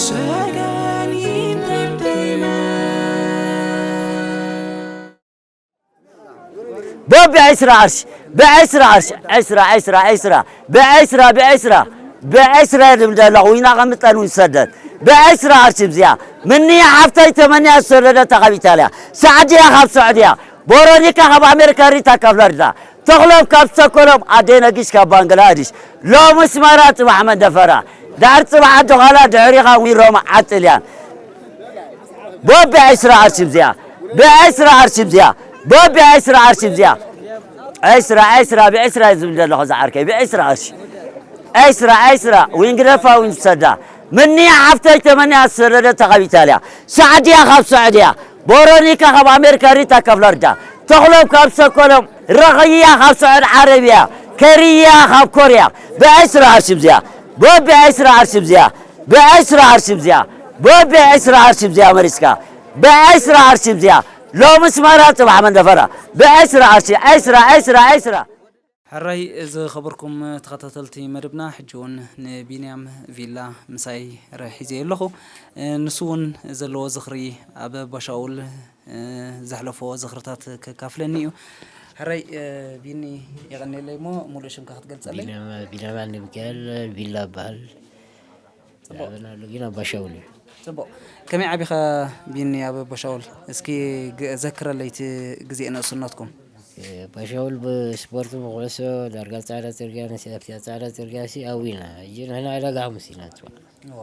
Sagan Entertainment. ቦቢ ዕስራ ቅርሺ፣ ብዕስራ ቅርሺ፣ ዕስራ፣ ዕስራ፣ ዕስራ፣ ብዕስራ፣ ብዕስራ፣ ብዕስራ ይብል ዘለኹ፣ ይናቐምጠን እውን ይሰደድ። ብዕስራ ቅርሺ ብዚኣ፣ ምንያ ሓፍተይ ተመንያ ዝሰደደታ ካብ ኢጣልያ፣ ሳዕድያ ካብ ስዑድያ፣ ቦሮኒካ ካብ ኣሜሪካ፣ ሪታ ካብ ፍሎሪዳ፣ ተኽሎም ካብ ስቶኮሎም፣ ኣደይ ነጊሽ ካብ ባንግላድሽ፣ ሎሚ ስመራ፣ ጽባሕ መንደፈራ፣ ድሕሪ ጽባሕ ዓዲ ዃላ፣ ድሕሪኻ ዊሮማ ዓጥልያን። ቦቢ ዕስራ ቅርሺ ብዚኣ፣ ብዕስራ ቅርሺ ብዚኣ፣ ቦቢ ዕስራ ቅርሺ ብዚኣ። ዕስራ፣ ዕስራ፣ ብዕስራ እዩ ዝብል ዘለኹ ዝዓርከይ፣ ብዕስራ ቅርሺ። ዕስራ፣ ዕስራ፣ ዊንግ ደፋ፣ ዊንግ ሰዳ። ምንያ ሓፍተይ ተመንያ ዝሰደደታ ካብ ኢጣልያ። ሳዕድያ ካብ ስዑድያ። ቦሮኒካ ካብ ኣሜሪካ፣ ሪታ ካብ ፍሎሪዳ። ተኽሎም ካብ ሰኮሎም፣ ረኽያ ካብ ስዑድ ዓረብያ። ከርያ ካብ ኮርያ። ብዕስራ ቅርሺ ብዚኣ። ቦቢ ዕስራ ቅርሺ ብዚኣ። ብዕስራ ቅርሺ ብዚኣ። ቦቢ ዕስራ ቅርሺ ብዚኣ መሪስካ። ብዕስራ ቅርሺ ብዚኣ። ሎሚ ስመራ ጽባሕ መንደፈራ። ብዕስራ ቅርሺ። ዕስራ፣ ዕስራ፣ ዕስራ። ሕራይ ዝኸበርኩም ተኸታተልቲ መደብና፣ ሕጂ እውን ንቢንያም ቪላ ምሳይ ረ-፣ ሒዘ ኣለኹ። ንሱ እውን ዘለዎ ዝኽሪ፣ ኣብ ኣባሻውል ዘሕለፎ ዝኽርታት ከካፍለኒ እዩ። ሕራይ ቢኒ፣ የቐንየለይ እሞ ሙሉእ ሽምካ ክትገልጸለይ? ቢንያም፣ ቢንያም ወልደሚካኤል ቪላ እበሃል። ጽቡቕ። ዝዓበናሉ ግን ኣባሻውል እዩ። ጽቡቕ። ከመይ ዓቢኻ ቢኒ ኣብ ኣባሻውል? እስኪ ግ-፣ ዘክረለይ እቲ ግዜ ንእስነትኩም። ኣባሻውል ብስፖርት ብኩዕሶ ዳርጋ ጻዕዳ ጽርግያ፣ ንስ-፣ ኣብቲ ጻዕዳ ጽርግያ ሲ ኣብና። ሕጂ ንሕና ዕዳጋ ሓሙስ ኢና ንጽዋዕ። እዋ።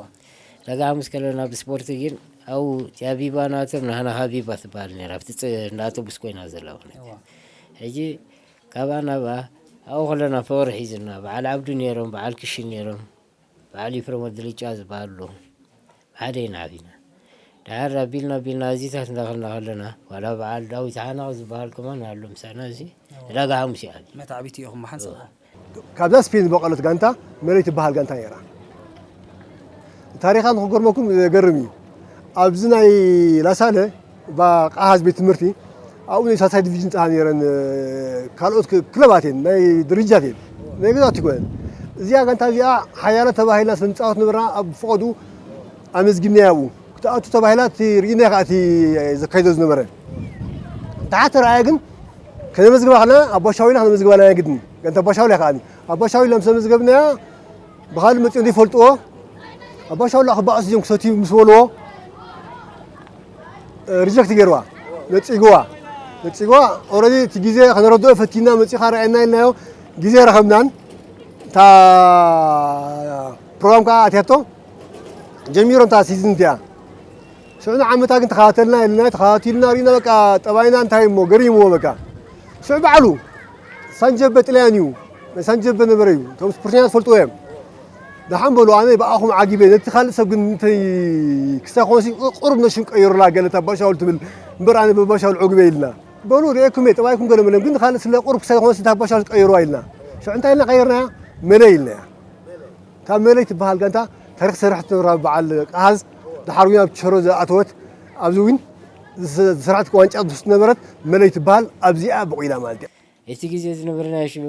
ዕዳጋ ሓሙስ ከለና ብስፖርት ግን ኣብኡ እቲ ኣቢባ ናቶም ንሕና ሃቢባ ትበሃል ነይራ። ኣብቲ ጽ-፣ እንዳ ኣውቶቡስ ኮይና ዘላ ማለት እዩ። እዋ። ሕጂ ካብኣ ናብኣ ኣብኡ ከለና ፍቕሪ ሒዙና። በዓል ዓብዱ ነይሮም፣ በዓል ክሽን ነይሮም። በዓል ኤፍረም ወዲ ልጫ ዝበሃል ኣሎ። ብሓደ ኢና ዓቢና። ድሓር ኣቢልና ኣቢልና ኣዚታት እንዳኸልና ከለና፣ ዋላ በዓል ዳዊት ሓናቕ ዝበሃል ከማን ኣሎ ምሳና እዚ። እዎ። ዕዳጋ ሓሙስ እዩ ዓቢ። መታዕቢቲ ኢኹም ብሓንሳብ። እዎ። ካብዛ ስፔን ዝበቐለት ጋንታ መለይ ትበሃል ጋንታ ነይራ። ታሪኻ ንኽገርመኩም ዘገርም እዩ። ኣብዚ ናይ ላሳለ ባ-፣ ቃሃዝ ቤት ትምህርቲ፣ ኣብኡ ናይ ሳልሳይ ዲቪዥን ጸሓ ነይረን፣ ካልኦት ክ-፣ ክለባት እየን፣ ናይ ድርጅታት እየን፣ ናይ ገዛውቲ ኣይኮነን። እዚኣ ጋንታ እዚኣ ሓያለ ተባሂልና ስለ ንጻወት ነበርና፣ ኣብ ፍቐዱ ኣመዝጊብናያ ኣብኡ። ክትኣቱ ተባሂላ እቲ ርኢናዮ ከኣ እቲ ዘካይዶ ዝነበረ። ደሓር ተረኣየ ግን ከነመዝግባ ከለና ኣባሻዊልና ከነመዝግባ ኣለና ግድን። ጋንታ ኣባሻውል እያ ከኣ። ኣባሻዊልና ምስ ኣመዝገብናያ ብኻልእ መጺኦም ዘይፈልጥዎ፣ ኣባሻውል ክበኣሱ እዮም ክሰትዩ ምስ በልዎ፣ ሪጀክት ገይርዋ፣ ነጺግዋ፣ ነጺግዋ። ኦረዲ እቲ ግዜ ከነረድኦ ፈቲና፣ መጺኻ ርኣየና ኢልናዮ፣ ግዜ ረኸብናን፣ እታ ፕሮግራም ከኣ ኣትያቶ፣ ጀሚሮም እታ ሲዝን እቲኣ። ሽዑ ንዓመታ ግን ተኸታተልና ኢልና፣ ተኸታቲልና ርኢና፣ በቃ ጠባይና እንታይ እሞ ገሪምዎ በቃ። ሽዑ ባዕሉ ሳንጀበ ጥልያን እዩ፣ ናይ ሳንጀበ ነበረ እዩ። እቶም ስፖርተኛ ዝፈልጥዎ እዮም። ደሓን በሉ፣ ኣነ ብኣኹም ዓጊበ፣ ነቲ ካልእ ሰብ ግን እንተይ ክሳብ ኮንሲ ቁሩብ ነሽም ቀይሩላ ገለ እታ ባሻውል ትብል እምበር ኣነ ብባሻውል ዕጉበ ኢልና። በሉ ርኤኩም እየ፣ ጠባይኩም ገለ መለም፣ ግን ካልእ ስለ ቁሩብ ክሳብ ኮንሲ እታ ባሻውል ቀይሩዋ ኢልና። ሽዑ እንታይ ኢልና ቀይርናያ? መለ ኢልናያ። እታ መለይ ትበሃል ጋንታ ታሪኽ ዝሰርሐት ነበራ በዓል ቃሃዝ፣ ደሓር እውን ኣብ ቸሮ ዝኣተወት፣ ኣብዚ እውን ዝሰ-፣ ዝሰርሐት ዋንጫ ዝወስድ ነበረት፣ መለይ ትበሃል ኣብዚኣ በቑላ ማለት እያ። እቲ ግዜ ዝነበረ ናይ ሽዑ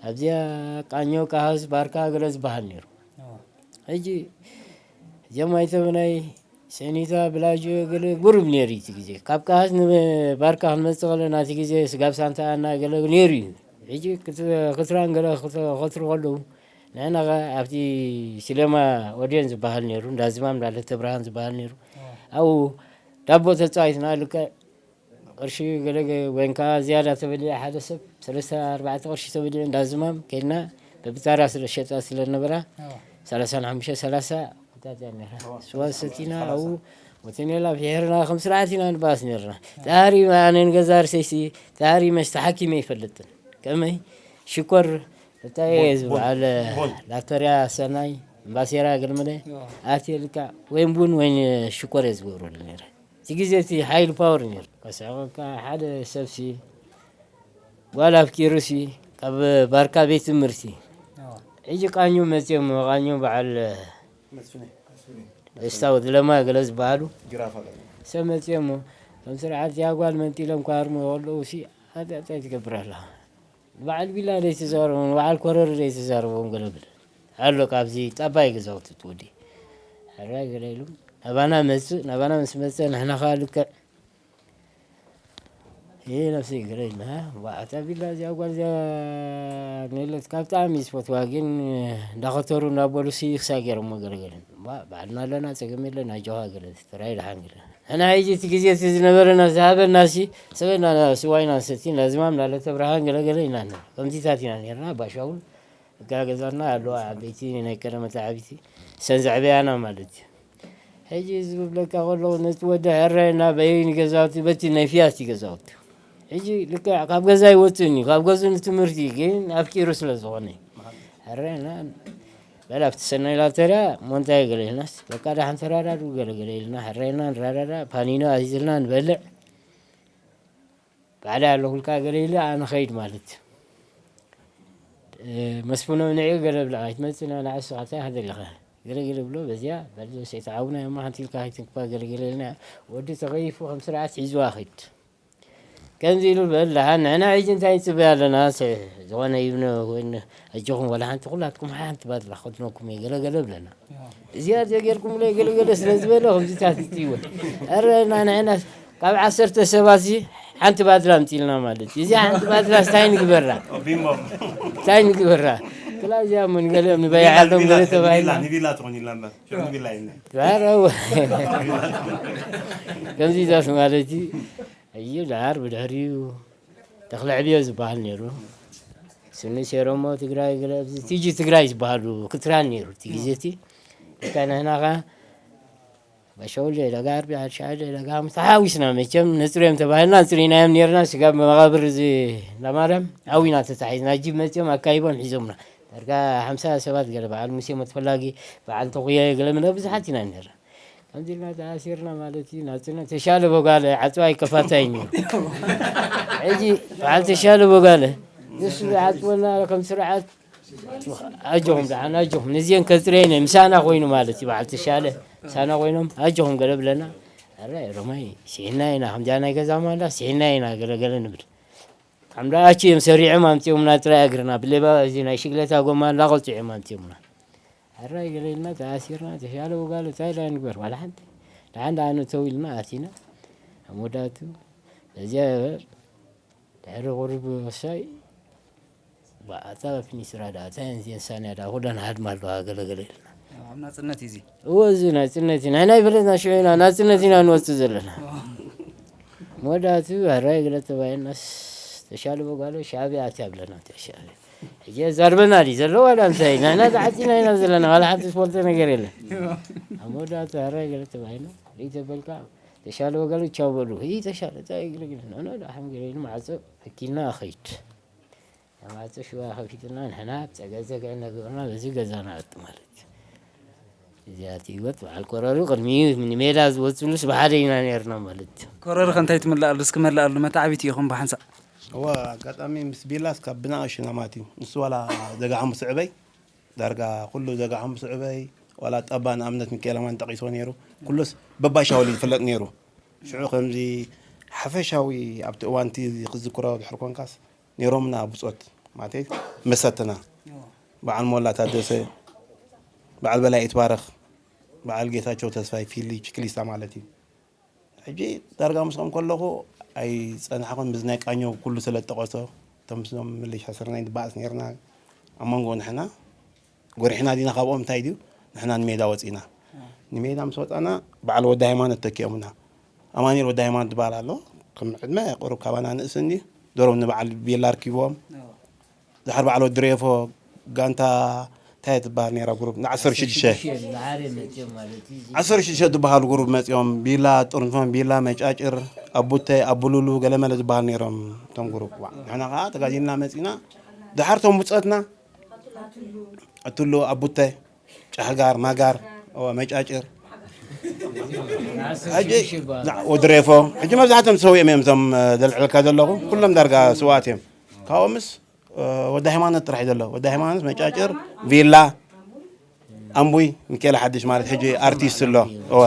ኣብዚኣ ቃኞ፣ ቃሃዝ፣ ባርካ ገለ ዝበሃል ነይሩ። ኣዎ። ሕጂ እዚኦም ኣይተመናይ፣ ሰኒታ፣ ብላጆ ገለ ጉሩብ ነይሩ እቲ ግዜ። ካብ ቃሃዝ ንባርካ ክንመጽእ ከለና እቲ ግዜ ስጋብ ሳንታ ኣና ገለ ነይሩ እዩ። ሕጂ ክት-፣ ክትራን ገለ ክት-፣ ክኸትሩ ከለዉ ንሕና ኸ ኣብቲ ሲለማ ኦድዮን ዝበሃል ነይሩ፣ እንዳ ዝማም፣ እንዳ ለተብርሃን ዝበሃል ነይሩ። ኣዎ። ኣብኡ ዳቦ ተጻዊትና ልክዕ ቅርሺ ገለ ገ-፣ ወይን ከኣ ዝያዳ ተበሊዐ ሓደ ሰብ ሰለስተ ኣርባዕተ ቅርሺ ተበሊዑ እንዳ ዝማም ከይድና በብታራ ስለ ዝሸጣ ስለ ዝነበራ ኣዎ። ሰላሳ ንሓሙሽተ ሰላሳ ኮታትያ ነይራ። ኣዎ፣ ስዋ ሰላሳ ሰቲና ሰላሳ። ኣብኡ ሆቴል ፊሒርና ከም ስርዓት ኢና ንባኣስ ነይርና። ኣዎ። ጣሪ ኣነ ንገዛ ርሰይሲ ጣሪ መስተ ሓኪመ ኣይፈልጥን። ከመይ ሽኮር እንታይ እየ ቦን-፣ ቦን-፣ ዝበዓል ቦን። ላተርያ ሰናይ እምባሴራ ገልመለ ኣዎ። ኣትየ ልካ ወይን ቡን ወይን ሽኮር እየ ዝገብረሉ ነይረ። እቲ ግዜ እቲ ሓይሊ ፓወር ነይሩ። ከስዕቐካ ሓደ ሰብሲ ጓል ኣፍቂሩሲ ካብ ባርካ ቤት ትምህርቲ። ኣዎ። ሕጂ ቃኞ መፅዮም፣ ቃኞ በዓል መስፍኔ። ደስታ ወዲ ለማ ገለ ዝበሃሉ ጅራፍ ኣለ። ሰብ መፅዮሞ፣ ከም ስርዓት እዚኣ ጓል መንጢሎም ክሃርሙ ከለዉ ሲ፣ ኣጣጣይ ትገብር ኣለኻ። በዓል ቢላ ደይትዛረቦም፣ በዓል ኮረር ደይትዛረቦም ገለ ብል። ኣሎ ካብዚ ጠባይ ገዛውቲ ትወዲ። ሕራይ ገለ ኢሉ ናባና መጽእ፣ ናባና ምስ መጸ ንሕና ኸኣ ልክዕ ይህ ነፍሲ ገለ ኢልና፣ ዋ፣ እታ ቢላ እዚኣ ጓል እዚኣ ኔለት ካብ ብጣዕሚ ዝፈትዋ ግን እንዳኸተሩ እንዳበሉ ሲ ክሳ ገይሮሞ ገለገለ። ዋ፣ ባዕልና ኣለና፣ ጸገም የለን፣ ኣጆኻ ገለ ጥራይ ደሓን ገለ። ንሕና ሕጂ እቲ ግዜ እቲ ዝነበረና ዝሃበና ሲ ሰበና ስዋይና ንሰቲ፣ ላዝማም ላለ ተብርሃን ገለገለ ኢና። ከምዚታት ኢና ኔርና፣ ባሻውን እጋ ገዛና ኣለዋ ዓበይቲ ናይ ቀደመት ዓብይቲ ሰን ዘዕበያና ማለት እዩ። ሕጂ ዝብለካ ከለኹ ነቲ ወዲ ሕረና በየኒ ገዛውቲ በቲ ናይ ፊያስቲ ገዛውቲ። ሕጂ ልክዕ ካብ ገዛ ይወፅእን እዩ፣ ካብ ገዙ ንትምህርቲ ግን ኣፍቂሩ ስለ ዝኾነ ሕረና በል ኣብቲ ሰናይ ላተርያ ሞንታይ ገለ ኢልናስ በቃ ደሓን ተራዳዱ ገለ ገለ ኢልና ሕረና ንራዳዳ ፓኒኖ ኣዚዝልና ንበልዕ ባዕላ ኣለኹልካ ገለ ኢለ ኣነ ኸይድ ማለት እዩ። እ፣ መስፍኖ ንዒ ገለ ብላ ኣይትመጽእና ንዓስ ኻታ ሃደለኻ ገለ ገለ ብሎ በዚያ በል ሰይት ዓውና እማ ሓንቲ ኢልካ ኣይትንክፋ ገለ ገለ ኢልና ወዲ ተኸይፉ ከም ስርዓት ሒዝዋ ኸይድ ከምዚ ኢሉ በል ደሓን ንሕና ሕጂ እንታይ ንጽበያ ኣለና ሰ-፣ ዝኾነ ይብነ ወይን ኣጆኹም ወላ ሓንቲ ኩላትኩም ሓንቲ ባትላ ክኸድነኩም እየ ገለ ገለ ብለና እዚኣ ዘይጌርኩምለይ ገለገለ ስለ ዝበለ ከምዚታት ይወ ኣረ ናንሕና ካብ ዓሰርተ ሰባት እዚ ሓንቲ ባድላ ኣምፂልና ማለት እዩ። እዚኣ ሓንቲ ባድላ እንታይ ንግበራ እንታይ ንግበራ ክላ እዚኣ ምን ገለ ንበይዓሎም ገለ ተባሂልና ንቢላ ትኾን ኢልና እምበር ንቢላ ኢልና ዛረው ከምዚታት ማለት እዩ። እዩ ዳር ብድሕሪኡ ተኽለ ዕብዮ ዝበሃል ነይሩ። ስኒ ሴሮሞ ትግራይ ገለ ኣብዚ ቲጂ ትግራይ ዝበሃሉ ክትራን ነይሩ እቲ ግዜ እቲ እካ ንሕና ኸ በሸውሌ ደጋ ኣርቢ ሓድሻዓደ ደጋ ሓሙስ ተሓዊስና መቸም ነፅርዮም ተባሂልና ኣፅሪናዮም ነርና ስጋብ መቓብር እዚ እንዳማርያም ዓዊና ተታሒዝና ጂብ መፅኦም ኣካይቦም ሒዞምና ዳርጋ ሓምሳ ሰባት ገለ በዓል ሙሴ መትፈላጊ በዓል ተኹየ ገለ ምነ ብዙሓት ኢና ነርና ከምዚ ኢልና ተኣሲርና ማለት እዩ ናፅነት ተሻለ ቦጋለ ዓፅዋ ኣይከፋታይን እዩ ሕጂ በዓል ተሻለ ቦጋለ ንሱ ዝዓፅወና ከም ስርዓት ኣጆኹም ደሓን ኣጆኹም ነዚአን ከፅረየን ምሳና ኮይኑ ማለት እዩ በዓል ተሻለ ምሳና ኮይኖም ኣጆኹም ገለ ብለና ኣረ ሮማይ ስሒና ኢና ከምዚኣ ናይ ገዛ ማላ ስሒና ኢና ገለገለ ንብል ኣምዳኣች እዮም ሰሪዖም ኣምፅኦምና ጥራይ እግርና ብሌባ እዚ ናይ ሽግለታ ጎማ እንዳቆልጡ እዮም ኣምፅኦምና ኣራይ ገለ ኢልና ተኣሲርና ተሻለ ወጋለ እንታይ ዳ ንግበር ዋላ ሓንቲ ደሓን ደኣ ንእተው ኢልና ኣቲና ኣብ መወዳእቱ በዚያ ድሕሪ ቁሩብ ወሳይ ኣታ ፊኒስራ ዳ ኣታ ንዚንሳንያ ዳ ኩለን ሃድማ ኣለዋ ገለገለ ኢልና ኣብ ናፅነት እዩ እዚ እዎ እዚ ናፅነት ኢና ናይ ፈለጥና ሽዑ ኢና ናፅነት ኢና ንወፅእ ዘለና መወዳእቱ ኣራይ ገለ ተባሂልናስ ተሻለ በጓሎ ሻዕብያ ኣትያ ብለና ተሻለ ሕጂ የዛርበና ድዩ ዘሎ ዋላ እንታይ ንሕና ተዓፂና ኢና ዘለና ዋላ ሓንቲ ዝፈልጦ ነገር የለን ኣብ መወዳእቱ ኣራይ ገለ ተባሂልና ሪተበልካ ተሻለ ወገሉ ቻው በሉ ይህ ተሻለ ታይ ግልግል ኖኖ ዳሓም ገለ ኢሉ ማዕፆ ኣኪልና ኣኸይድ ማዕፆ ሽዋ ከፊትና ንሕና ፀገፀገ ነግርና በዚ ገዛ ንኣቱ ማለት እዩ እዚኣቲ ህይወት በዓል ቆረሩ ቅድሚኡ ንሜዳ ዝወፅሉስ ብሓደ ኢና ነርና ማለት እዩ ኮረር ከንታይ ትምልኣሉ እስኪ መላኣሉ መታዕቢት ኢኹም ብሓንሳእ እዋ ኣጋጣሚ ምስ ቢላስ ካብ ብናእሽና ማለት እዩ ንሱ ዋላ ደጋ ሓሙስ ዕበይ ዳርጋ ኩሉ ደጋ ሓሙስ ዕበይ ዋላ ጠባ ንኣብነት ሚካኤል ኣማን ጠቂስዎ ነይሩ ኩሉስ በባሻውል ዝፍለጥ ነይሩ ሽዑ ከምዚ ሓፈሻዊ ኣብቲ እዋንቲ ክዝክሮ ድሕር ኮንካስ ነይሮምና ብፆት ማለት መሰትና በዓል ሞላ ታደሰ በዓል በላይ ይትባረኽ በዓል ጌታቸው ተስፋይ ፊሊ ችክሊስታ ማለት እዩ ሕጂ ዳርጋ ምስኦም ከለኹ ኣይፀናሕኹን ምስ ናይ ቃኘው ኩሉ ስለ ዝጠቐሶ እቶም ምስኦም ምልሻ ስርናይ ንባእስ ነርና ኣብ መንጎ ንሕና ጎሪሕና ዲና ካብኦም እንታይ ድዩ ንሕና ንሜዳ ወፂና ንሜዳ ምስ ወፃና በዓል ወዲ ሃይማኖት ተኪኦምና ኣማኒኤል ወዲ ሃይማኖት ዝበሃል ኣሎ ከም ዕድመ ቁሩብ ካባና ንእስ እንዲ ዶሮም ንበዓል ቤላ ኣርኪቦም ድሓር በዓል ወዲ ሬፎ ጋንታ እንታይ ትበሃል ነራ ጉሩብ ንዓሰርተ ሽዱሽተ ዓሰርተ ሽዱሽተ ዝበሃል ጉሩብ መፂኦም ቢላ ጥርንፎን ቢላ መጫጭር ኣቡተ ኣቡሉሉ ገለመለ ዝበሃል ነይሮም እቶም ጉሩብ ንሕና ከዓ ተጋዲልና መፂና ድሓር ቶም ብፀትና ኣቱሉ ኣቡተ ጫሕጋር ማጋር መጫጭር ሕጂ ወድሬፎ ሕጂ መብዛሕቶም ሰውእም እዮም እዞም ዘልዕልካ ዘለኹ ኩሎም ዳርጋ ስዋት እዮም ካብኦምስ ወዲ ሃይማኖት ጥራሕ ዘሎ ወዲ ሃይማኖት መጫጭር ቪላ ኣምቡይ ሚካኤል ሓድሽ ማለት ሕጂ ኣርቲስት ኣሎ እወ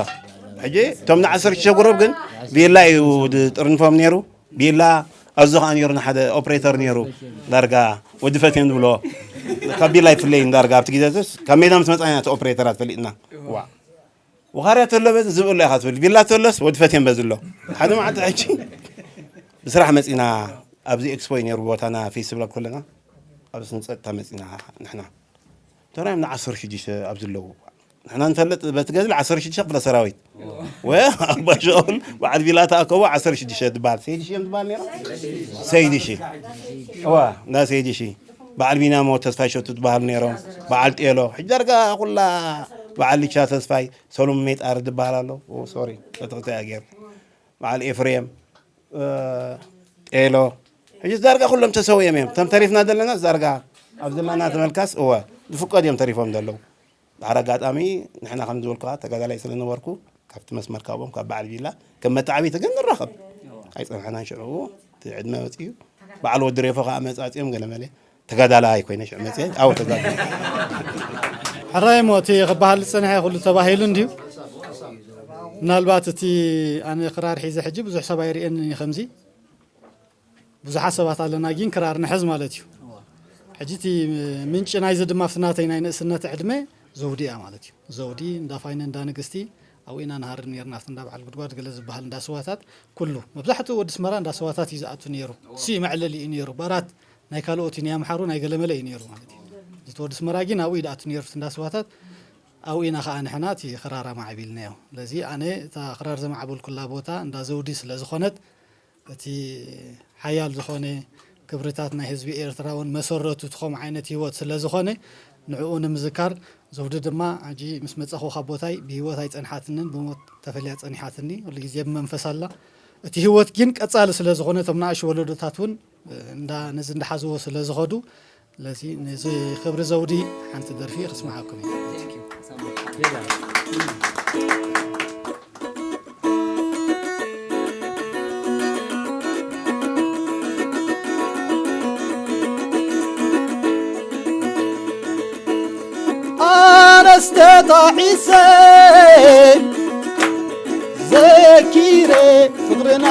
ሕጂ እቶም ንዓሰርተ ሽዱሽተ ጉሩብ ግን ቪላ እዩ ጥርንፎም ነይሩ ቪላ ኣዞ ከዓ ነይሩ ሓደ ኦፕሬተር ነይሩ ዳርጋ ወዲ ፈትየን ዝብሎ ካብ ቢላ ይፍለይ ዳርጋ ኣብቲ ግዜ ስ ካብ ሜዳ ምስ መፃና እቲ ኦፕሬተራት ፈሊጥና ዋ ወኻርያ ተሎ በዚ ዝብእሎ ኢኻ ትብል ቢላ ተሎስ ወዲ ፈትየን በዚ ኣሎ ሓደ መዓልቲ ሕጂ ብስራሕ መፂና ኣብዚ ኤክስፖ እዩ ነይሩ ቦታና ፌስቲቫል ከለና ኣብዚ ንፀጥታ መፂና ንሕና ተራዮም ንዓሰርተ ሽዱሽተ ኣብዚ ኣለዉ ንሕና ንፈልጥ በቲ ገዝሊ ዓሰርተ ሽዱሽተ ክፍለ ሰራዊት ወ ኣባሻውል በዓል ቪላ ተኣከቡ ዓሰርተ ሽዱሽተ ዝበሃል ሰይዲ ሽዮም ዝበሃል ነይሮም ሰይዲ ሺ እዋ እንዳ ሰይዲ ሺ በዓል ቢናሞ ተስፋይ ሸቱ ዝበሃሉ ነይሮም በዓል ጤሎ ሕጂ ዳርጋ ኩላ በዓል ልቻ ተስፋይ ሰሉም ሜጣር ዝበሃል ኣሎ ሶሪ ተተክተ ገይሩ በዓል ኤፍሬም ጤሎ ሕጂ ዳርጋ ኩሎም ተሰውዮም እዮም ተም ተሪፍና ዘለና ዳርጋ ኣብ ዘለና ተመልካስ እወ ዝፍቀድ እዮም ተሪፎም ዘለዉ ብሓር ኣጋጣሚ ንሕና ከም ዝበልኩካ ተጋዳላይ ስለነበርኩ ካብቲ መስመር ካብኦም ካብ በዓል ቪላ ከም መጣዕቢቲ ግን ንራኸብ ኣይፀንሐናን ሽዑ እቲ ዕድመ መፅኡ በዓል ወዲ ሬፎ ከዓ መፃፅኦም ገለመለ ተጋዳላይ ኮይነ ሽዑ መፅአ ኣወ ተጋዳላይ ሕራይ ሞ እቲ ክበሃል ዝፀንሐ ኩሉ ተባሂሉ እንድዩ ምናልባት እቲ ኣነ ክራር ሒዘ ሕጂ ብዙሕ ሰብ ኣይርእየንን እዩ ከምዚ ብዙሓት ሰባት ኣለና ግን ክራር ንሕዝ ማለት እዩ ሕጂ እቲ ምንጪ ናይዚ ድማ ኣብቲ ናተይ ናይ ንእስነት ዕድመ ዘውዲ እያ ማለት እዩ ዘውዲ እንዳ ፋይነ እንዳ ንግስቲ ኣብኡ ኢና ንሃርም ነርና ኣብቲ እንዳ በዓል ጉድጓድ ገለ ዝበሃል እንዳ ስዋታት ኩሉ መብዛሕትኡ ወዲ ስመራ እንዳ ስዋታት እዩ ዝኣቱ ነይሩ ሲ መዕለሊ እዩ ነይሩ በራት ናይ ካልኦት ናይ ኣምሓሩ ናይ ገለመለ እዩ ነይሩ ማለት እዩ እቲ ወዲ ስመራ ግን ኣብኡ እዩ ዝኣቱ ነይሩ ኣብቲ እንዳ ስዋታት ኣብኡ ኢና ከዓ ንሕና እቲ ክራር ኣማዕቢልናዮ ስለዚ ኣነ እታ ክራር ዘማዕበልኩላ ቦታ እንዳ ዘውዲ ስለ ዝኾነት እቲ ሓያል ዝኾነ ክብርታት ናይ ህዝቢ ኤርትራ እውን መሰረቱ ትኸም ዓይነት ህይወት ስለ ዝኾነ ንዕኡ ንምዝካር ዘውዲ ድማ ሕጂ ምስ መጻኹ ካብ ቦታይ ብህይወት ኣይጸንሓትንን ብሞት ተፈልያ ጸኒሓትኒ ኩሉ ግዜ ብመንፈስ ኣላ እቲ ህይወት ግን ቀጻሊ ስለ ዝኾነ እቶም ንኣሽቱ ወለዶታት እውን እንዳ ነዚ እንዳሓዝዎ ስለ ዝኸዱ ስለዚ ነዚ ክብሪ ዘውዲ ሓንቲ ደርፊ ክስምዓኩም እዩ ኣነስ ተጣዒሰ ዘኪረ ፍቕርና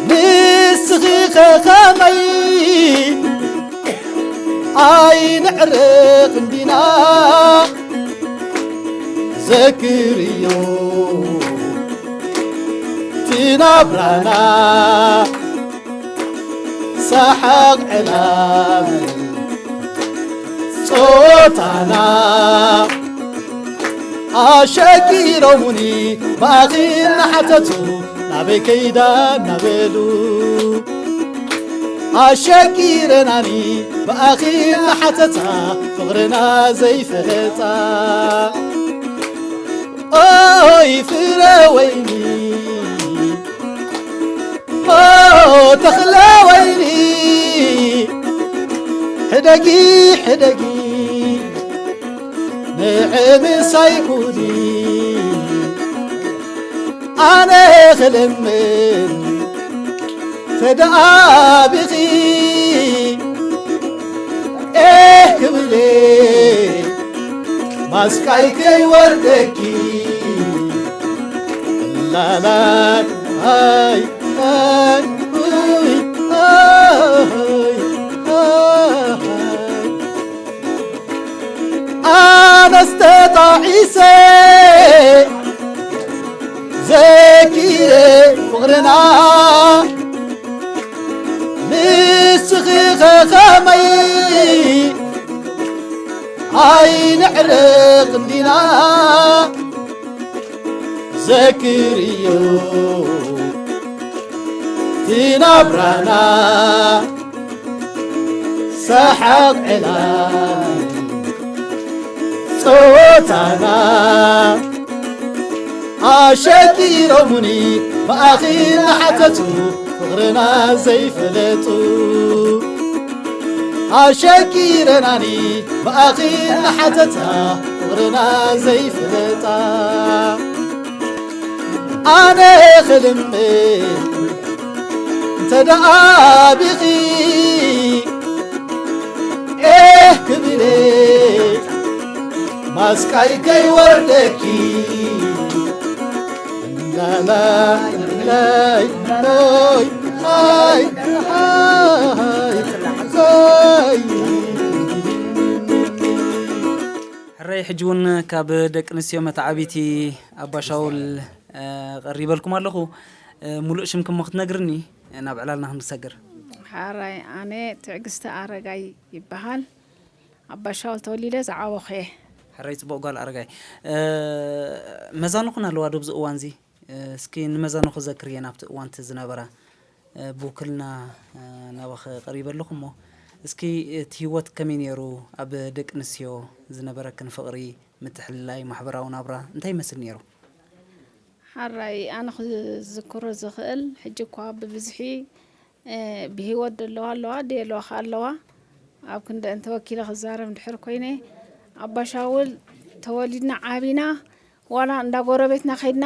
ንስኺ ኸኸመይ ኣይንዕረቕ እንዲና ዘክርዮ ትናብራና ሰሓቕ ዕላል ጾታና ኣሸጊሮሙኒ ብኣኺ እናሓተቱ ናበይ ከይዳ እናበሉ ኣሸጊረናኒ ብኣኺ እናሓተታ ፍቕርና ዘይፈለጣ ኦይ ፍረ ወይኒ ተኽለ ወይኒ ሕደጊ ሕደጊ ንዕምሳይ ኩኒ ኣነ ክልምን ተደኣቢኺ ኤህ ክብሌ ማስቃይ ከይወርደኪ ላላይ ኣይ ኣይ ኡይ ኣይ ኣይ ኣነስ ተጣዒሰ ዘኪረ ፍቕርና ንስኺ ኸኸመይ ኣይንዕረቕ እንዲና ዘክርዮ ትናብራና ሰሓቕ ዕላል ጸወታና ኣሸጊሮሙኒ ብኣኺ እናሓተቱ ፍቕርና ዘይፈለጡ ኣሸጊረናኒ ብኣኺ እናሓተታ ፍቕርና ዘይፈለጣ ኣነ ክልምን እንተ ደኣ ቢኺ ኤህ ክብለ ማስቃይ ከይወርደኪ እንዳላ ኣይ፣ ኣይ፣ ኣይ፣ ኣይ፣ ኣይ። ሕራይ ሕጂ እውን ካብ ደቂ ኣንስትዮ መተዓቢቲ ኣባ ሻውል፣ እ፣ ቀሪበልኩም ኣለኹ። እ፣ ሙሉእ ሽምኩም ክትነግርኒ፣ እ፣ ናብ ዕላልና ክንሰግር። ሓራይ ኣነ ትዕግስቲ ኣረጋይ ይበሃል። ኣባ ሻውል ተወሊደ ዝዓበኹ እየ። ሕራይ ጽቡቕ ጓል ኣረጋይ። እ፣ መዛኑኽን ኣለዋ ዶ ኣብዚ እዋን እዚ? እ፣ እስኪ ንመዛኑኺ ዘክርየን ኣብቲ እዋን እቲ ዝነበራ፣ እ፣ ብውክልና፣ እ፣ ናባኺ ቀሪበ ኣለኹ እሞ፣ እስኪ እቲ ህይወት ከመይ ነይሩ? ኣብ ደቂ ኣንስትዮ ዝነበረክን ፍቕሪ፣ ምትሕልላይ፣ ማሕበራዊ ናብራ እንታይ ይመስል ነይሩ? ሓራይ ኣነ ክዝክሮ ዝኽእል፣ ሕጂ እኳ ብብዝሒ፣ እ፣ ብህይወት ዘለዋ ኣለዋ፣ ደየለዋ ከ ኣለዋ። ኣብ ክንደአን ተወኪለ ክዛረብ እንድሕር ኮይነ፣ ኣባ ሻውል ተወሊድና ዓቢና፣ ዋላ እንዳ ጎረቤትና ከይድና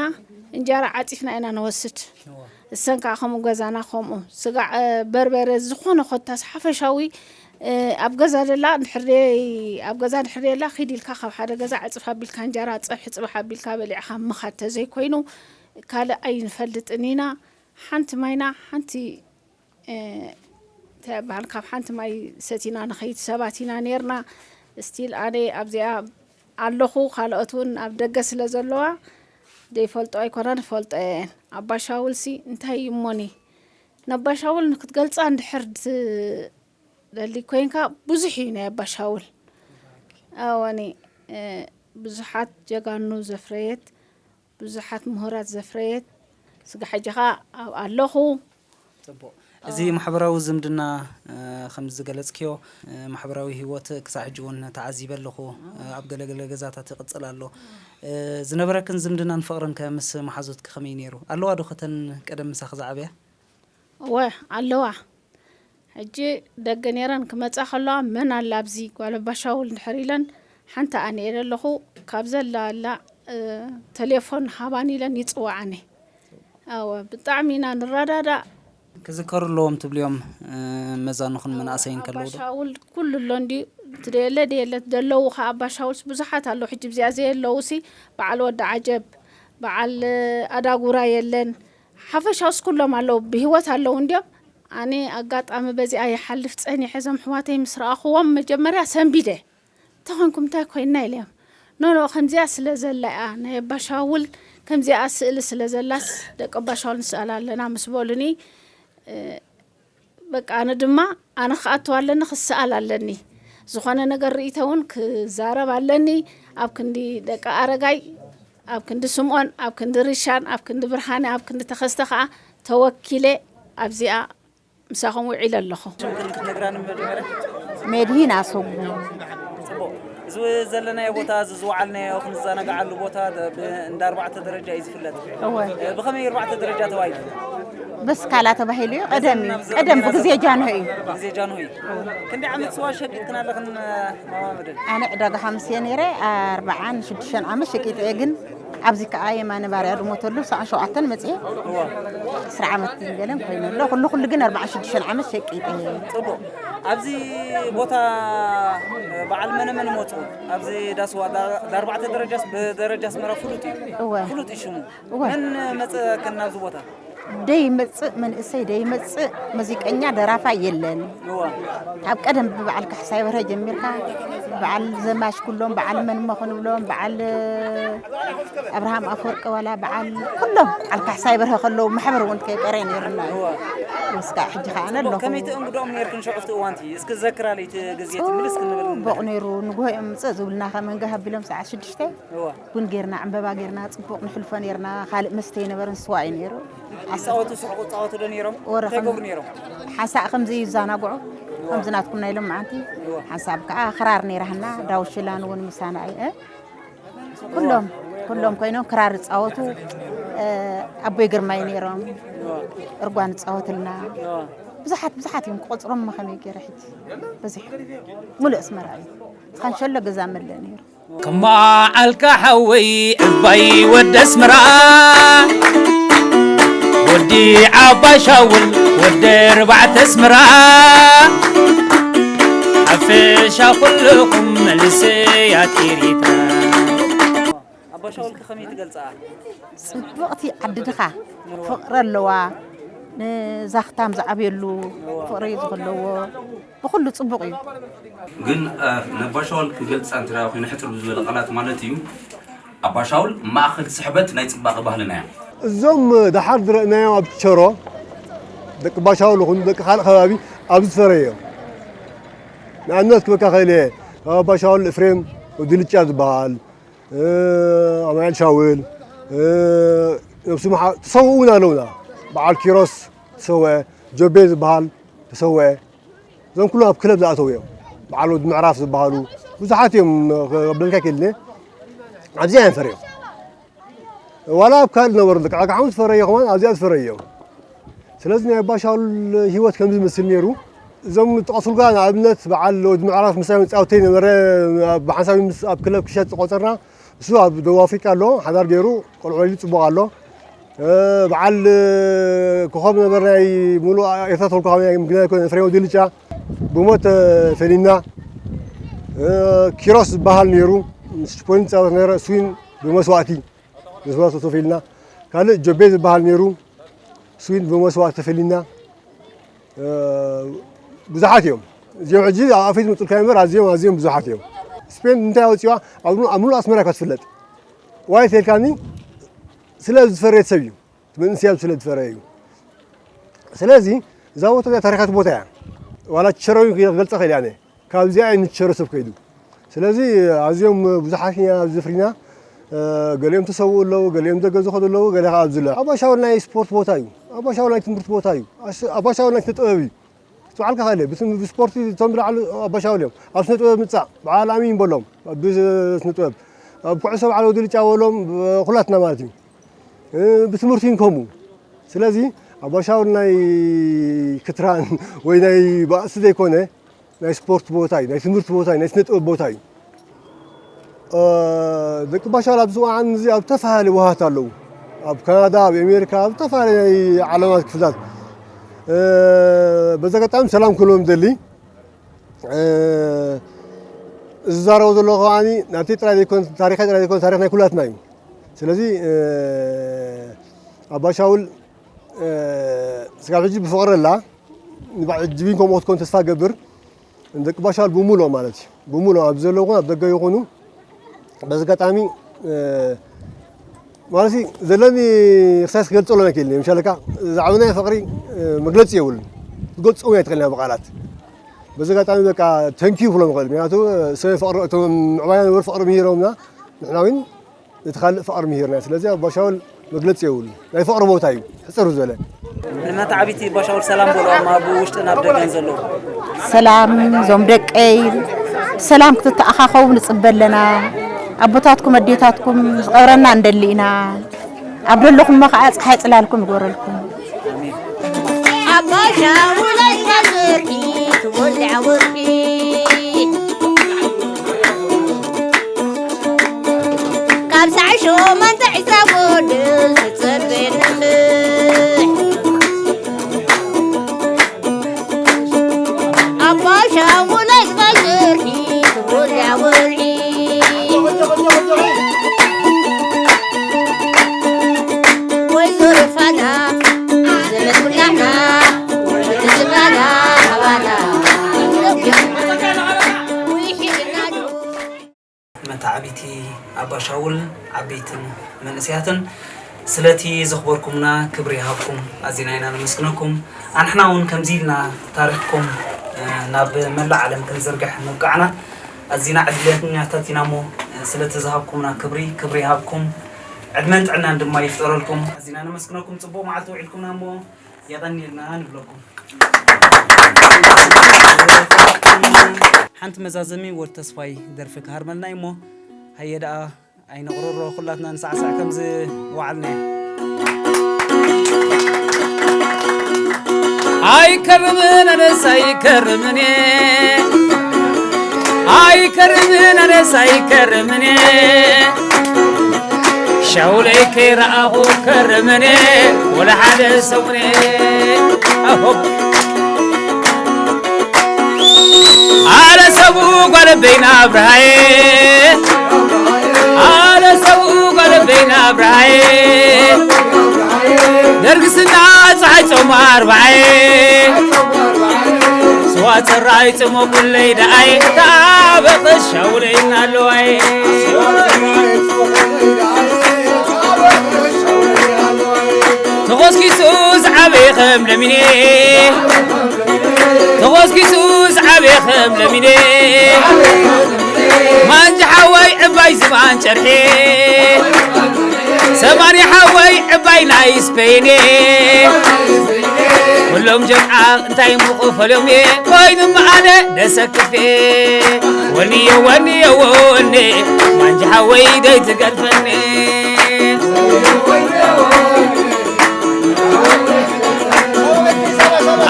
እንጀራ ዓጺፍና ኢና ንወስድ። እዋ። እሰን ከዓ ከምኡ ገዛና ከምኡ። ስጋዕ፣ እ፣ በርበረ፣ ዝኾነ ኮታስ ሓፈሻዊ፣ እ፣ ኣብ ገዛ ደላ እንድሕር ደይ-፣ ኣብ ገዛ እንድሕር ደላ ኪድ ኢልካ ካብ ሓደ ገዛ ዕጽፍ ኣቢልካ እንጀራ፣ ጸብሒ ጽባሕ ኣቢልካ በሊዕኻ ምኻድ ተዘይኮይኑ ካልእ ኣይንፈልጥን ኢና። ሓንቲ ማይና፣ ሓንቲ እ፣ እንታይ ይበሃል፣ ካብ ሓንቲ ማይ ሰቲና ንኸይድ ሰባት ኢና ኔርና። ስቲል ኣነ ኣብዚኣ ኣለኹ፣ ካልኦት እውን ኣብ ደገ ስለ ዘለዋ ዘይፈልጦ ኣይኮናን፣ ይፈልጦ እየን። ኣባ ሻውልሲ እንታይ እዩ እሞኒ? ነባ ሻውል ንክትገልጻ እንድሕር ትደሊ ኮይንካ ብዙሕ እዩ ናይ ኣባ ሻውል። ኣወኒ፣ እ፣ ብዙሓት ጀጋኑ ዘፍረየት፣ ብዙሓት ምሁራት ዘፍረየት፣ ስጋ ሕጂ ኸኣ ኣብ ኣለኹ። ጽቡቕ። እዚ ማሕበራዊ ዝምድና፣ እ፣ ከም ዝገለጽክዮ፣ እ፣ ማሕበራዊ ህይወት ክሳዕ ሕጂ እውን ተዓዚበ ኣለኹ። እ፣ ኣብ ገለ ገለ ገዛታት ይቕጽል ኣሎ። እ፣ ዝነበረክን ዝምድናን ፍቕርን ከ ምስ መሓዙትኪ ከመይ ነይሩ? ኣለዋ ዶ ከተን ቀደም ምሳኺ ዝዓበያ? እወ፣ ኣለዋ። ሕጂ ደገ ነይረን ክመጻ ከለዋ፣ "መን ኣላ ኣብዚ ጓል ኣባ ሻውል?" እንድሕር ኢለን፣ ሓንቲ ኣነ እየ ዘለኹ፣ ካብ ዘላ ኣላ፣ እ፣ ተሌፎን ሃባን ኢለን ይጽውዓኒ። ኣወ፣ ብጣዕሚ ኢና ንረዳዳእ። ክዝከሩ ኣለዎም ትብልዮም፣ እ፣ መዛኑኽን መናእሰይን ከለዉ ዶ? ኣባ ሻውል ኩሉ ኣሎ እንድዩ፣ እቲ ደየለ ደየለ፣ ደለዉ ኸዓ ኣባ ሻውልስ ብዙሓት ኣለዉ። ሕጂ ብዚኣ ዘየለዉሲ፣ በዓል ወዲ ዓጀብ፣ በዓል ኣዳጉራ የለን። ሓፈሻውስ ኩሎም ኣለዉ፣ ብህይወት ኣለዉ እንድዮም። ኣነ ኣጋጣሚ በዚኣ ይሓልፍ ጸኒሐ፣ እዞም ኣሕዋተይ ምስ ረኣኽዎም መጀመርያ ሰንቢደ። "እንታይ ኾንኩም፣ እንታይ ኮይንና?" ኢለዮም። "ኖ፣ ኖ፣ ከምዚኣ ስለ ዘላ እያ፣ ናይ ኣባ ሻውል ከምዚኣ ስእሊ ስለ ዘላስ፣ ደቂ ኣባ ሻውል ንስኣል ኣለና" ምስ በሉኒ፣ እ፣ በቃ ኣነ ድማ፣ ኣነ ክኣትው ኣለኒ፣ ክስኣል ኣለኒ። ዝኾነ ነገር ርእይቶ እውን ክዛረብ ኣለኒ። ኣብ ክንዲ ደቂ ኣረጋይ፣ ኣብ ክንዲ ስምኦን፣ ኣብ ክንዲ ርሻን፣ ኣብ ክንዲ ብርሃነ፣ ኣብ ክንዲ ተኸስተ ኸዓ ተወኪለ ኣብዚኣ ምሳኹም ውዒለ ኣለኹ። ሽምክን ክትነግራኒ መጀመርያ? መድሂን ኣሰጉ። ጽቡቕ። እዚ ዘለናዮ ቦታ፣ እዚ ዝወዓልናዮ ክንዘናግዓሉ ቦታ ደ-፣ ብ-፣ እንዳ ኣርባዕተ ደረጃ እዩ ዝፍለጥ። እወ። እ፣ ብኸመይ ኣርባዕተ ደረጃ ተባሂሉ? በስካላ ተባሂሉ እዩ። ቀደም እዩ። ናብዚ ቀደም ናብዚ ብግዜ ጃንሆ እዩ። ብግዜ ጃንሆ እዩ። ክንደይ ዓመት ስዋ ሸቂጥክን ኣለኽን፣ እ፣ ማማ መድህን? ኣነ ዕዳጋ ሓሙስ እየ ነይረ፣ ኣርባዓን ሽዱሽተን ዓመት ሸቂጠ እየ፣ ግን ኣብዚ ከኣ የማነ ባርያ ዝሞተሉ ሰዓን ሸውዓተን መጽየ፣ እዋ። ዕስራ ዓመት ገለን ኮይኑ ኣሎ። ኩሉ ኩሉ ግን ኣርባዓን ሽዱሽተን ዓመት ሸቂጠ እየ። ጽቡቕ። ኣብዚ ቦታ በዓል መነ መን ይመጹ? ኣብዚ ዳስዋ ዳ-፣ ዳርባዕተ ደረጃስ ብደረጃ ኣስመራ ፍሉጥ እዩ። እወ። ፍሉጥ እዩ ሽሙ። እወ። መን መጸ ከን ናብዚ ቦታ? ደይመጽእ መንእሰይ ደይመጽእ፣ ሙዚቀኛ ደራፋይ የለን። እዋ። ካብ ቀደም ብበዓል ካሕሳይ በርሀ ጀሚርካ፣ በዓል ዘማች ኩሎም፣ በዓል መንሞ ክንብሎም፣ በዓል ኣብርሃም ኣፈወርቂ፣ ዋላ በዓል ኩሎም፣ በዓል ካሕሳይ በርሀ ከለዉ ማሕበር እውን ከይቀረ ነይሩና እዩ። እዋ። ወስካ ሕጂ ከኣ ኣነ ኣለኹ። ከመይ ትእንግዶም ነይርክን ሽዑ ኣብቲ እዋንቲ? እስኪ ዘክራለይ እቲ ግዜ ትምልስ ክንብል ንብል። ጽቡቕ ነይሩ። ንግሆ እዮም ምጽእ ዝብሉና፣ ከመንጋ ሃቢሎም ሰዓት ሽዱሽተ እዋ። ቡን ጌርና፣ ዕምበባ ጌርና፣ ጽቡቕ ንሕልፎ ኔርና። ካልእ መስተ ኣይነበረን፣ ስዋ እዩ ኔሩ። ይጻወቱ፣ ስሕቁ ይጻወቱ ዶ ኔሮም? ወረ እንታይ ከም-፣ ይገብሩ ኔሮም? ሓንሳእ ከምዚ ይዘናግዑ፣ ከምዚ ናትኩም ናይ ሎማዓንቲ። እዋ። ሓንሳብ ከኣ ክራር ኔራህና፣ ዳውሽላን እውን ምሳና እዩ። እ? ኩሎም፣ ኩሎም ኮይኖም ክራር ይጻወቱ። እ፣ ኣቦይ ግርማይ ኔሮም፣ እዋ። እርጓን ይጻወትልና። እዋ። ብዙሓት፣ ብዙሓት እዮም፣ ክቆጽሮም ከመይ ገይረ ሕጂ። በዚሑ። ሙሉእ ኣስመራ እዩ። ካንሸሎ ገዛ መለ ኔሩ። ከማዓልካ ሓወይ ዕባይ ወዲ ኣስመራ፣ ወዲ ዓባይ ሻውል ወዲ ኣርባዕተ ኣስመራ፣ ሓፈሻ ኩልኹም መልስያት ኤሪትራ። ኣባ ሻውልኪ ከመይ ትገልጻ? ጽብቕቲ ዓዲ ድኻ፣ ፍቕሪ ኣለዋ። ንዛኽታም ዝዓብየሉ ፍቕሪ ዝኸለዎ ብኹሉ ጽቡቕ እዩ። ግን ነባሻውል ክገልጻ እንተ ኮይኑ ሕጽር ብዝበለ ቃላት ማለት እዩ። ኣባሻውል ማእኸል ስሕበት ናይ ጽባቐ ባህልና እያ። እዞም ደሓር ዝረእናዮም ኣብ ቸሮ ደቂ ባሻውል ይኹኑ ደቂ ካልእ ከባቢ ኣብዚ ዝፈረየ እዮም። ንኣብነት ክበካ ኸእለ እየ፣ ካብ ኣባሻውል እፍሬም ወዲ ልጫ ዝበሃል፣ ኣማኤል ሻውል፣ ነብሱ መሓ-፣ ተሰውኡ እውን ኣለውና። በዓል ኪሮስ ተሰወአ፣ ጆቤ ዝበሃል ተሰወአ። እዞም ኩሎም ኣብ ክለብ ዝኣተው እዮም። በዓል ወዲ ምዕራፍ ዝበሃሉ ብዙሓት እዮም። ከብለልካ ክኢልኒ ኣብዚኣ እዮም ፈርዮም። ዋላ ኣብ ካልእ ነበሩ፣ ልክዕ ኣጋሓሙ ዝፈረዮ ከማን ኣብዚኣ ዝፈረዩ እዮም። ስለዚ ናይ ኣባሻውል ህይወት ከምዚ ዝመስል ነይሩ። እዞም ጠቐሱልካ ንኣብነት በዓል ወዲ ምዕራፍ ምሳይ መጻወተይ ነበረ፣ ብሓንሳብ ምስ ኣብ ክለብ ክሸጥ ዝቆጸርና፣ እሱ ኣብ ደቡብ ኣፍሪቃ ኣሎ፣ ሓዳር ገይሩ ቆልዑ ወሊዱ ጽቡቕ ኣሎ። በዓል ኮኸብ ነበር ናይ ሙሉእ ኤርትራ ተልኮ ካብ ናይ ምግናይ ኮነ ፍሬው ድልጫ ብሞት ተፈሊና። ኪሮስ ዝበሃል ነይሩ፣ ምስ ሽፖኒ ዝጻወት ነበረ፣ እሱን ብመስዋእቲ፣ መስዋእቲ ተፈሊና። ካልእ ጆቤ ዝበሃል ነይሩ፣ እሱን ብመስዋእቲ ተፈሊና። ብዙሓት እዮም። እዚኦም ሕጂ ኣብ ኣፍሪት መጹልካ እምበር ኣዝዮም፣ ኣዝዮም ብዙሓት እዮም። ስፔን እንታይ ኣውጺዋ? ኣብ፣ ኣብ ሙሉእ ኣስመራ እኳ ትፍለጥ። ዋይ ተልካኒ ስለ ዝፈረየት ሰብ እዩ። እቲ መንእሰይ ኣብ ስለ ዝፈረየ እዩ። ስለዚ እዛ ቦታ እዚኣ ታሪኻት ቦታ እያ። ዋላ ቸረዊ ክገልጻ ክእል እየ ኣነ። ካብዚኣ እዩ ንቸረ ሰብ ከይዱ። ስለዚ ኣዝዮም ብዙሓት ኢና ኣብዚ ፍሪና። ገሊኦም ተሰውኡ ኣለዉ፣ ገሊኦም ደገ ዝኸዱ ኣለዉ፣ ገለ ከዓ ኣብዚ ኣለዉ። ኣባሻውል ናይ ስፖርት ቦታ እዩ። ኣባሻውል ናይ ትምህርቲ ቦታ እዩ። ኣባሻውል ናይ ስነ ጥበብ እዩ። ክትበዓልካ ኸእለ ብስም-፣ ብስፖርቲ እቶም ዝለዓሉ ኣባሻውል እዮም። ኣብ ስነ ጥበብ ምጻእ በዓል ኣሚን በሎም፣ ኣብ ስነ ጥበብ፣ ኣብ ኩዕሶ በዓል ወዲ ልጫ በሎም፣ ኩላትና ማለት እዩ። ብትምህርቲ እውን ከምኡ። ስለዚ ኣባሻውል ናይ ክትራን ወይ ናይ ባእሲ ዘይኮነ ናይ ስፖርት ቦታ እዩ፣ ናይ ትምህርቲ ቦታ እዩ፣ ናይ ስነ ጥበብ ቦታ እዩ። ደቂ ባሻል ኣብዚ እዋን እዚ ኣብ ዝተፈላለዩ ውሃት ኣለዉ። ኣብ ካናዳ፣ ኣብ ኣሜሪካ፣ ኣብ ዝተፈላለዩ ናይ ዓለማት ክፍልታት። በዚ ኣጋጣሚ ሰላም ክብሎም ደሊ። እዚ ዝዛረቦ ዘለኹ ከዓኒ ናተይ ጥራይ ዘይኮነ፣ ታሪኸይ ጥራይ ዘይኮነ፣ ታሪኽ ናይ ኩላትና እዩ። ስለዚ ኣባሻውል ስጋብ ሕጂ ብፍቕሪ ኣላ። ንባዕል ጅቢን ከምኡ ክትኮን ተስፋ ገብር። ንደቂ ባሻል ብሙሉኦም ማለት እዩ። ብሙሉኦም ኣብ ዘለዉ ይኹን ኣብ ደገ ይኹኑ። በዚ ኣጋጣሚ፣ እ፣ ማለት እዩ ዘለኒ ክሳይስ ክገልጸሎም ኣይክእልን እየ። ምሻለካ ዝዓበናዮ ፍቕሪ፣ እ፣ መግለጺ የብሉን። ክገልጾም ኣይትኽእልን እያ ብቓላት። በዚ ኣጋጣሚ በቃ ተንኪዩ ክብሎም ይኽእል። ምክንያቱ ሰብ ፍቕሪ፣ እቶም ምዕባያ ነበሩ ፍቕሪ ምሂሮምና፣ ንሕና እውን እቲ ካልእ ፍቕሪ ምሂርና። ስለዚ ኣባ ሻውል መግለጺ የብሉ። ናይ ፍቕሪ ቦታ እዩ። ሕጽር ዝበለ። ንመተዓቢቲ ኣባ ሻውል ሰላም በሉ፣ ኣብ ውሽጥን ኣብ ደገን ዘለዉ። ሰላም፣ እዞም ደቀይ፣ ሰላም ክትተኣኻኸቡ ንጽበ ኣለና። ኣቦታትኩም፣ ኣዴታትኩም ዝቐብረና እንደሊ ኢና። ኣብ ደለኹሞ ኸዓ ጸሓይ ጽላልኩም ይግበረልኩም። ኣባ ሻውል ኣይትሓዝርኪ፣ ትበልዕ ወርቂ። ካብ ሳዕ ሸሞንተ ሒዛ ጎድል ትጸበየኒ እምብሕ። ኣባ ሻውል ኣይትሓዝርኪ፣ ትበልዕ ወርቂ። ወይዘሮ ፋና፣ ዘመድ ኩላና፣ ትዝባና፣ ሃባና፣ መተዓቢቲ ኣባ ሻውል፣ ዓበይትን መንእሰያትን፣ ስለቲ ዘኽበርኩምና ክብሪ ይሃብኩም። ኣዚና ኢና ነመስግነኩም። ኣንሕና እውን ከምዚ ኢልና ታሪኽኩም፣ እ፣ ናብ መላእ ዓለም ክንዝርግሕ ምብቃዕና ኣዚና ዕድለኛታት ኢና እሞ፣ እ፣ ስለቲ ዝሃብኩምና ክብሪ፣ ክብሪ ይሃብኩም። ዕድመን ጥዕናን ድማ ይፍጠረልኩም። ኣዚና ነመስግነኩም። ጽቡቕ መዓልቲ ውዒልኩምና እሞ የቐንየልና ንብለኩም። ሓንቲ መዛዘሚ ወድ ተስፋይ ደርፊ ክሃርመልና እዩ እሞ፣ ሃየ ደኣ ኣይነቕርሮ፣ ኩላትና ንሳዕስዕ ከምዚ ወዓልና። ኣይከርምን ኣነስ ኣይከርምን እየ፣ ኣይከርምን ኣነስ ኣይከርምን እየ፣ ሻውለይ ከይረኣኹ ከርምን እየ፣ ወላ ሓደ ሰሙን እየ። ኣሆ። ኣረ ሰቡ ጓል በይና ኣብርሃየ፣ ኣረ ሰቡ ጓል ደርግስና ፀሓይ ጾም ኣርባዓየ ስዋ ፅራይ ፅሞ ኩለይ ደኣየ ታበቐ ሻውለይና ኣለዋየ ተኾስኪሱ ዝዓበየ ከም ለሚኔ ተኾስኪሱ ዝዓበየ ከም ለሚኔ ማንጂ ሓወይ ዕባይ ዝባን ጨርሒ ሰማኒ ሓወይ ዕባይ ናይ ስፔኔ ኩሎም ጀምዓ እንታይ ምኽፈልዮም እየ ኮይኑ መኣነ ደሰክፌ ወንየ ወንየ ወኔ ማንጂ ሓወይ ደይትገድፈኒ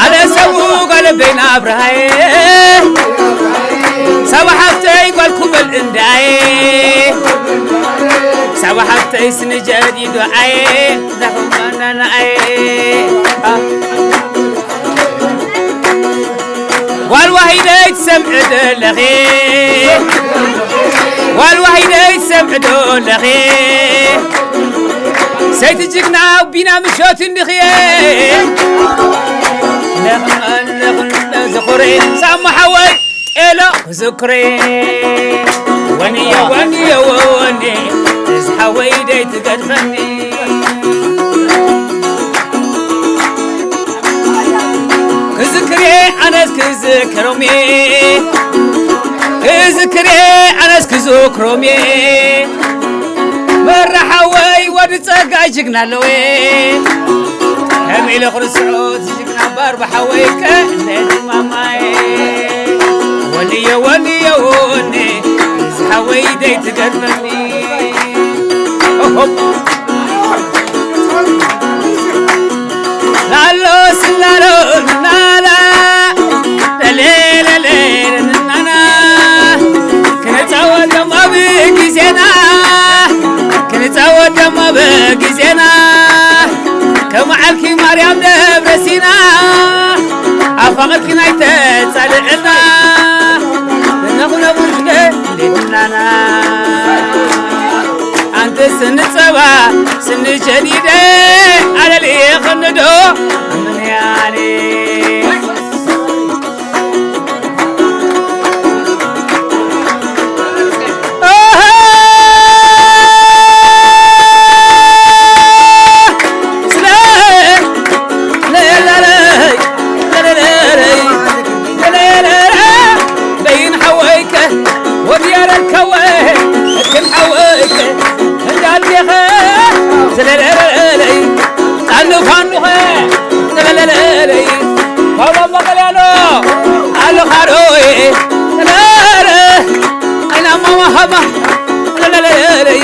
ኣነ ሰቡ ጓለበይና ኣብርሃየ ሳባ ሓብተይ ጓልኩበል እንዳየ ሳባ ሓብተይ ስንጀዲዱ ኣየ ዘኽመናናኣየ ጓል ዋሂደይ ትሰምዒ ዘለኺ ጓል ዋሂደይ ትሰምዒ ዘለኺ ሰይቲ ጅግና ቢና ምሾት እንድኽየ ነኽመን ነኽን ዝኽሪ ሳማ ሓወይ ጤሎ ዝክሪ ወንየ ወንየ ወኒ እዚ ሓወይ ደይ ትገድፈኒ ክዝክሬ ኣነስ ክዝክሮሜ ክዝክሬ ኣነስ ክዝክሮሜ መራሓወይ ወዲ ጸጋይ ጅግና ኣለወ ከመይ ኢለ ክርስዖ ዝጅግና ባር ብሓወይ ከእነት ማማየ ወንየ ወንየ ወኒ እዚ ሓወይ ደይ ትገድፈኒ ኦሆ ላሎ ስላሎ ናና ለሌለሌ ናና ክንጻወት ደሞ ብግዜና ክንጻወት ደሞ ብግዜና ከመዓልኪ ማርያም ደብረ ሲና ኣፋቕርኪ ናይ ተጻልዕና ነኹነኹ ሽደ እንዴትናና ኣንቲ ስንጸባ ስንሸዲደ ኣለልየ ኸንዶ ምንያኔ በይን ሓወይከ ወዲያረከወ እክል ሓወይከ እንዳዴኸ ስለለለለይ ጣንፋንኸ ስለለለለይ ፓውሎ መቀልያኖ ኣለኻዶይ ስለለ ኣይናማ ማሃማ ስለለለለይ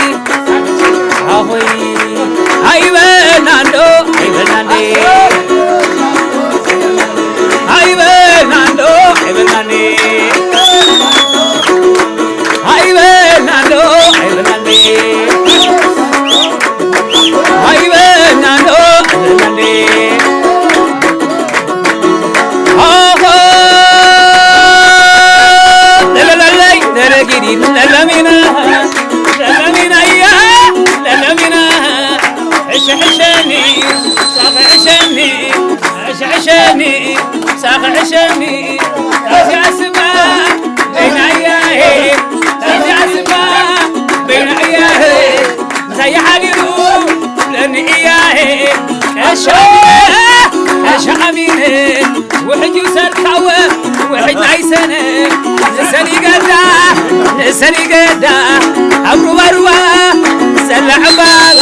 ኣኾይ ኣይበልና እንዶ ኣይበልና እንዴ ኣይበልና እንዶ ኣይበልና እንዴ ኣይበልና እንዶ ኣይበልና እንዴ ኣይበልና እንዶ ኣይበልና እንዴ ኣኾ ለለለለይ ለለጊዲ ለለሚና ለለሚና እያ ለለሚና ሕሸሕሸኒ ሳኽዕሸኒ ሕሸሕሸኒ ሳኽዕሸኒ ታዚያ ስባ በይናያሄ ታዚያ ስባ በይናያሄ ዘይሓሊሉ ለንእያሄ ቀሻ ቀሻ ኣሚነ ውሕጅ ይውሰድካወ ውሕጅ ኣይሰነ ንሰኒ ገዳ ንሰኒ ገዳ ኣብ ሩባ ሩባ ዘላ ዕምባባ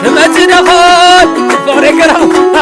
ትመጽእ ደኾን ፍቕሪ ገረባ